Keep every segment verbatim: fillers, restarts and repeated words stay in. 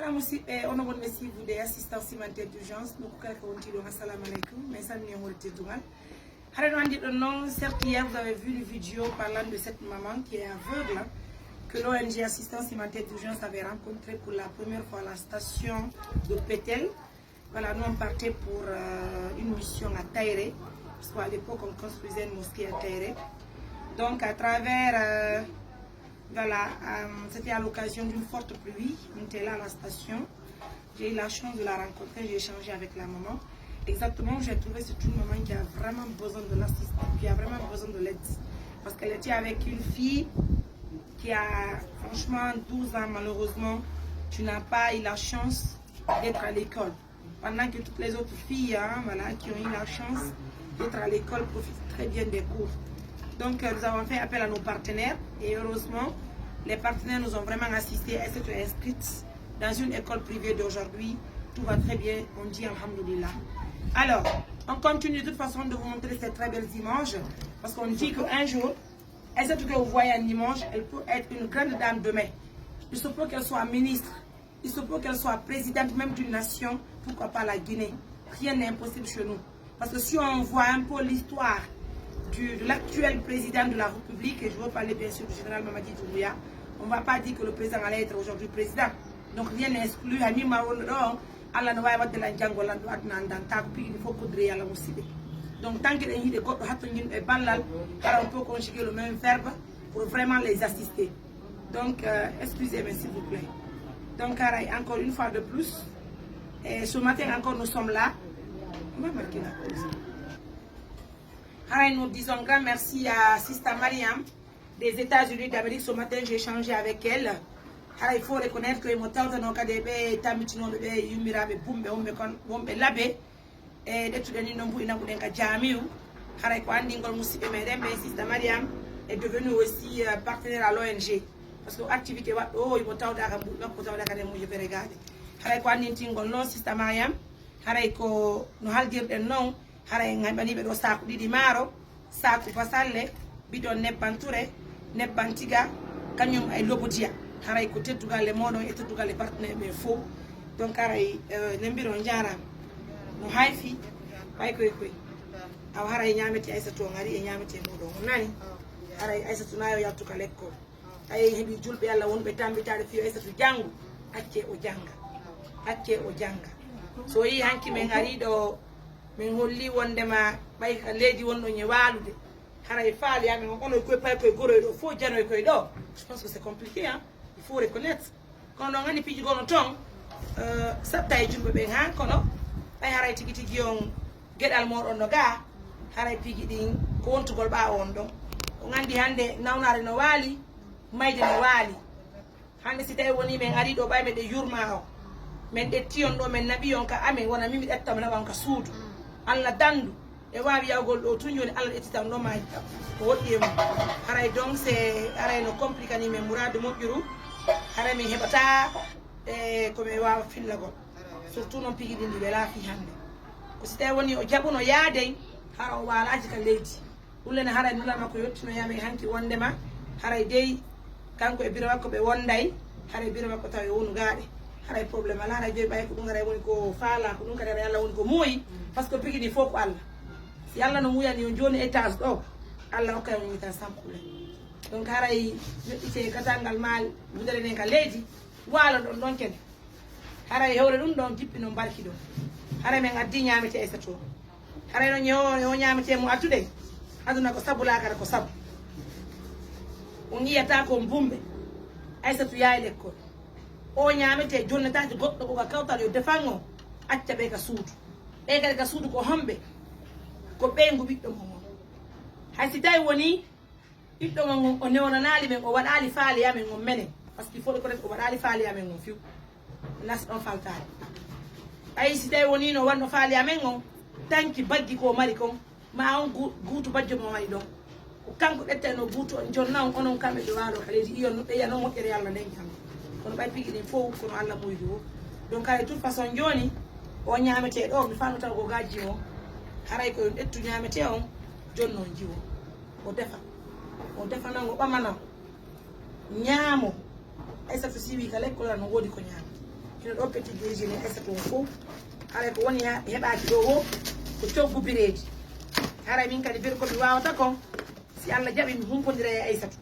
Voilà, musidɓe, onon wonɓe suivre des assistances humanitaires d'urgence, nokku kala ka wonti ɗon, assalamu alaikum. Min salmini on hoore teddungal. Haray no anndirɗon non, certes, hier, vous avez vu une vidéo parlant de cette maman qui est aveugle, que l'O N G Assistance Humanitaire d'Urgence avait rencontrée pour la première fois à la station de Pétel. Voilà, nous on partait pour euh, une mission à Taïré, parce qu'à l'époque on construisait une mosquée à Taïré. Donc à travers, euh, voilà, euh, c'était à l'occasion d'une forte pluie, on était là à la station. J'ai eu la chance de la rencontrer, j'ai échangé avec la maman. Exactement, j'ai trouvé que c'est une maman qui a vraiment besoin de l'assistance, qui a vraiment besoin de l'aide. Parce qu'elle était avec une fille qui a franchement douze ans, malheureusement, tu n'as pas eu la chance d'être à l'école. Pendant que toutes les autres filles, hein, voilà, qui ont eu la chance d'être à l'école, profitent très bien des cours. Donc, euh, nous avons fait appel à nos partenaires et heureusement, les partenaires nous ont vraiment assistés. Elle s'est inscrite dans une école privée d'aujourd'hui. Tout va très bien, on dit Alhamdulillah. Alors, on continue de toute façon de vous montrer ces très belles images parce qu'on dit qu'un jour, celle que vous voyez en image, elle peut être une grande dame demain. Il se peut qu'elle soit ministre. Il se peut qu'elle soit présidente même d'une nation, pourquoi pas la Guinée. Rien n'est impossible chez nous. Parce que si on voit un peu l'histoire du- de l'actuel président de la République, et je veux parler bien sûr du général Mamadi Doumbouya, on ne va pas dire que le président allait être aujourd'hui président. Donc rien n'est exclu. Hani ma wonno ɗo, Allah no wawi wadde lan janngo lan ɗo aduna anndan ta ko pigini fof kudre Allah musiɓe. Donc tant que ɗen hiɗe goɗɗo hatto jinɗo e ballal, hara on peut conjuguer le même verbe pour vraiment les assister. Donc, euh, excusez-moi, s'il vous plaît. Donc, haray, encore une fois de plus, et ce matin encore, nous sommes là. On va marquer la pause. Haray, nous disons grand merci à Sister Mariam des États-Unis d'Amérique. Ce matin, j'ai échangé avec elle. Haray, il faut reconnaître que mo tawtano kadi ɓe tammitinoɓe ɓe yummiraaɓe bumɓe wonɓe kon wonɓe labe. E ƴettuɗen ni non buy naɓuɗen ka jaamiu. Haray ko anndingol musiɓɓe meɗen ɓe, Sister Mariam est devenue aussi euh, partenaire à l'O N G. Parce que activité waɗɗo o imo tawda ka mbuy makko, tawda ka remuuje beregaaɗe. Haray ko anndintingol non Sister Mariam. Haray ko no haldirɗen non. Haray en heɓaniɓe ɗo saaku ɗiɗi maaro, saaku basalle, bidon nebban ture, nebban tiga, kañum e lobodiya. Haray ko teddugal e moɗon e teddugal e partenaire ɓe fof. Donc haray eh, nembiro on jaarama. No hayfi, ɓay koy koy. Awa haray ñaamete Aysatu on ari e ñaamete muɗum. On nani? Haray Aysatu na yo yaltu ka lekkol. Tawi heɓi julɓe Allah wonɓe tambitaade fii Aysatu janngu, accee o jannga. Accee o jannga. So yii hanki men arii ɗo, men holli wondema ɓay ka leydi wonɗon e waalude. Haray faali amen on, onon koye pay koye goroy ɗo, fof janoy koye ɗo. Je pense que c'est compliqué, hein? Il faut reconnaître. Kono ɗon anndi piiji gono toon, eh, satta e julɓe ɓen haa kono, ɓay haray tigi tigi on geɗal mooɗon no gaa, haray piiji ɗin ko wontugol ɓaawo on ɗon. On anndi hannde nawnaare no waali, mayde no waali. Hannde si tawi wonii men arii ɗo ɓay meɗen yurmaa on, men ƴettii on ɗo, men naɓii on ka amen, wona min mi ƴetta mi naɓa on ka suudu. Alla danndu e waawi yahugol ɗo tun jooni, Alla ƴettita on ɗo maa ko woɗɗi e mum. Haray donc c'est haray no compliquanii men muraadu moƴƴuru, haray min heɓataa e ko men waawa fillagol. Surtout non piiji ɗin ɗi welaa fii hannde. Ko si tawi wonii o jaɓuno yaadey, hara o waalaaji ka leydi. Ɗun le no haray nulal makko yottinoyaa men hanki wondema haray dey kanko e biro makko ɓe wonday, haray biro makko tawa e wonu gaaɗe. Haray problème alaa, haray jooni ɓay ko ɗun haray woni ko faalaa, ko ɗun kadi haray Alla woni ko muuyi, parce que piiji ɗin fof ko Alla. Si Alla no muuyani on jooni étage ɗo, Alla hokkay on étage sans problème. Donc haray yoɗɗitee gatal ngal maa wudere nden ka leydi, waalon ɗon ɗon kene. Haray hewre ɗun ɗon jippi non barki ɗon. Haray men addii ñaametee Aysatu on. Haray non ñoo o ñaametee mo addude. Aduna ko sabu, laakara ko sabu. On yi'ataa ko on bumɓe. Aysatu yaay lekkol. O ñaametee jonnetaake goɗɗo ko ka kawtal yo defan on. Acca ɓe ka suudu. Ɓe kadi ka suudu ko homɓe? Ko ɓeyngu ɓiɗɗo mon on. Hay si tawi wonii ɓiɗɗo mon on o newnanaali men, o waɗaali faali amen on menen. Parce que il faut reconnaître o waɗaali faali amen on few. Nas ɗon faltaade. Ɓay si tawi wonii no wanno faali amen on, tanki baggi ko o mari kon, ma on gu- guutu bajjo mo mari ɗon. Ko kanko ƴettayno guutu on, jonna on, onon kamɓe ɓe waalo ka leydi, iyon no ɓe yiya non moƴƴere Alla nden kamɓe. Kono ɓay piiji ɗin fow, kono Alla muydu o. Donc, haray toute façon, jooni, o ñaametee ɗo, mi faami taw ko gajji o. Haray ko on ƴettu ñaametee on, jonno on jiwo. O defa. O defa non, o ɓama non. Ñaamo. Aysatu si wii ka lekkol no woodi ko ñaama. Hino ɗo petit déjeuner Aysatu on fow. Haray ko woni ha heɓaaki ɗo woo, ko coggu bireedi. Haray min kadi biro ko mi waawata kon, si Alla jaɓi mi humpondira e Aysatu.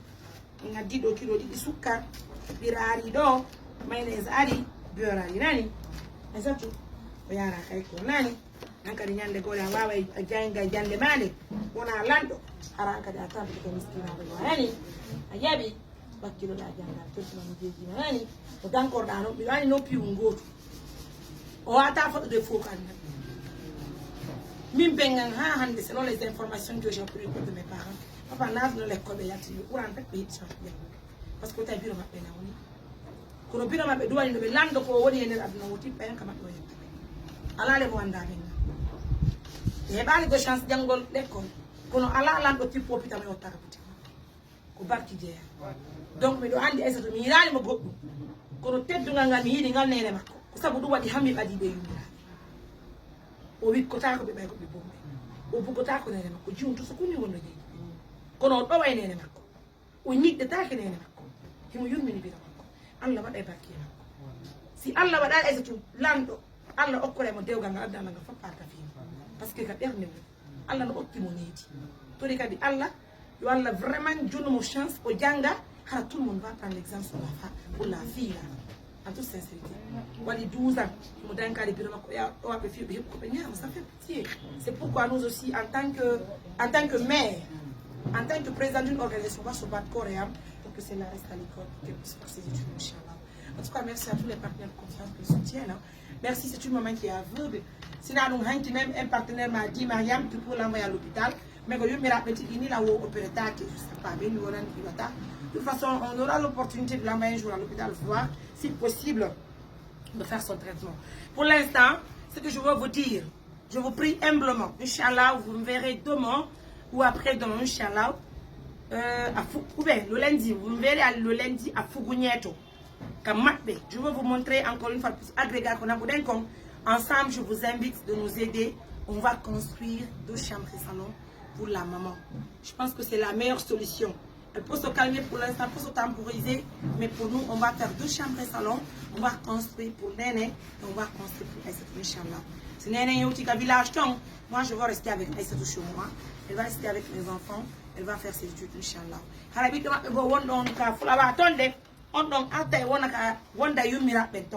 Min addi ɗo kilo ɗiɗi sukkar, biraari ɗo, mayonnaise ari, beurre ari, nani? Aysatu, o yaara kay ko, nani? An kadi ñande goo a waaway a jannga jannde maa nde, wona lanɗo, hara an kadi a tampike miskinaaɓe goo, a nani? A jaɓi? Wakkiloɗaa janngal, tottuma mi jeejima, nani? Ko dankorɗaa non, miɗo anndi non piiwun gootu. O waawataa foɗude fow ko anndi. Min ɓengan haa hannde, selon les informations que j'ai prises auprès de mes parents, papa naatuno lekkol ɓe yaltini, ɓuran rek ɓe heɓi chance janngude. Parce que ko tawi biro maɓɓe na woni. Kono biro maɓɓe duwani no ɓe lanndo ko o woni e nder aduna o tippa en ka maɓɓe o yetta ɓe. Alaa le mo anndaa ɓengan. Ɓe heɓaali ko chance janngol lekkol. Kono alaa lanɗo tippo pita mo yottaka boutique. Ko barki jeyaa. Donc miɗo anndi Aysatu mi yiɗaali mo goɗɗum. Kono teddungal ngal mi yiɗi ngal neene makko. Ko sabu ɗum waɗi haa mi ɓadii ɓe yummiraade. O wikkotaako ɓe ɓay ko ɓe bomɓe. O buggotaako neene makko. Jiwun to so kunni wonno jeyi. Kono o ɗoway neene makko. O ñiɗɗetaake neene makko. Himo yurmini biro makko. Alla waɗay barke e makko. Si Alla waɗaali Aysatu lanɗo, Alla okkoray mo dewgal ngal aduna ngal fof arta fii mo. Parce que ka ɓernde woni. Alla no okki mo needi. Tori kadi Alla, yo Alla vraiment jonnu mo chance o jannga, hara tout le monde va prendre l'exemple sur la fa-, pour la fille là. En toute sincérité. Waɗi douze ans, mo dankali biro makko, ya, o waɓe fiyo ɓe heɓu ko ɓe ñaama, ça fait pitié. C'est pourquoi nous aussi, en tant que, en tant que mère, en tant que président d'une organisation, on va se battre corps et âme pour que celle-là reste à l'école, pour qu'elle puisse faire ses études, Inch'Allah. En tout cas, merci à tous les partenaires de confiance qui nous soutiennent, hein. Merci, c'est une maman qui est aveugle. Sinon, nous, hanki même un partenaire m'a dit, Mariam, tu peux l'envoyer à l'hôpital. Mais quand il m'a dit, il a opéré, je sais pas, mais nous, on a dit, de toute façon, on aura l'opportunité de l'envoyer un jour à l'hôpital, voir si possible de faire son traitement. Pour l'instant, ce que je veux vous dire, je vous prie humblement, Inch'Allah, vous me verrez demain ou après-demain, Inch'Allah, euh, à Fou-, ou bien le lundi, vous me verrez à, le lundi à Fugunieto. Ka maɓɓe, je veux vous montrer encore une fois de plus, agrégat qu'on a pour Denkong. Ensemble, je vous invite de nous aider. On va construire deux chambres et salon pour la maman. Je pense que c'est la meilleure solution. Elle peut se calmer pour l'instant, peut se temporiser, mais pour nous, on va faire deux chambres et salon, on va construire pour Néné, et on va construire pour Aïssatou, Inch'Allah. Si Néné yewti ka village ton, moi je vais rester avec Aïssatou chez moi. Elle va rester avec mes enfants, elle va faire ses études, Inch'Allah. Hara ɓiɗɗo maɓɓe goo wonɗo on ka Fulawa ton de, on ɗon arta e wona ka wonda yummiraɓe ton.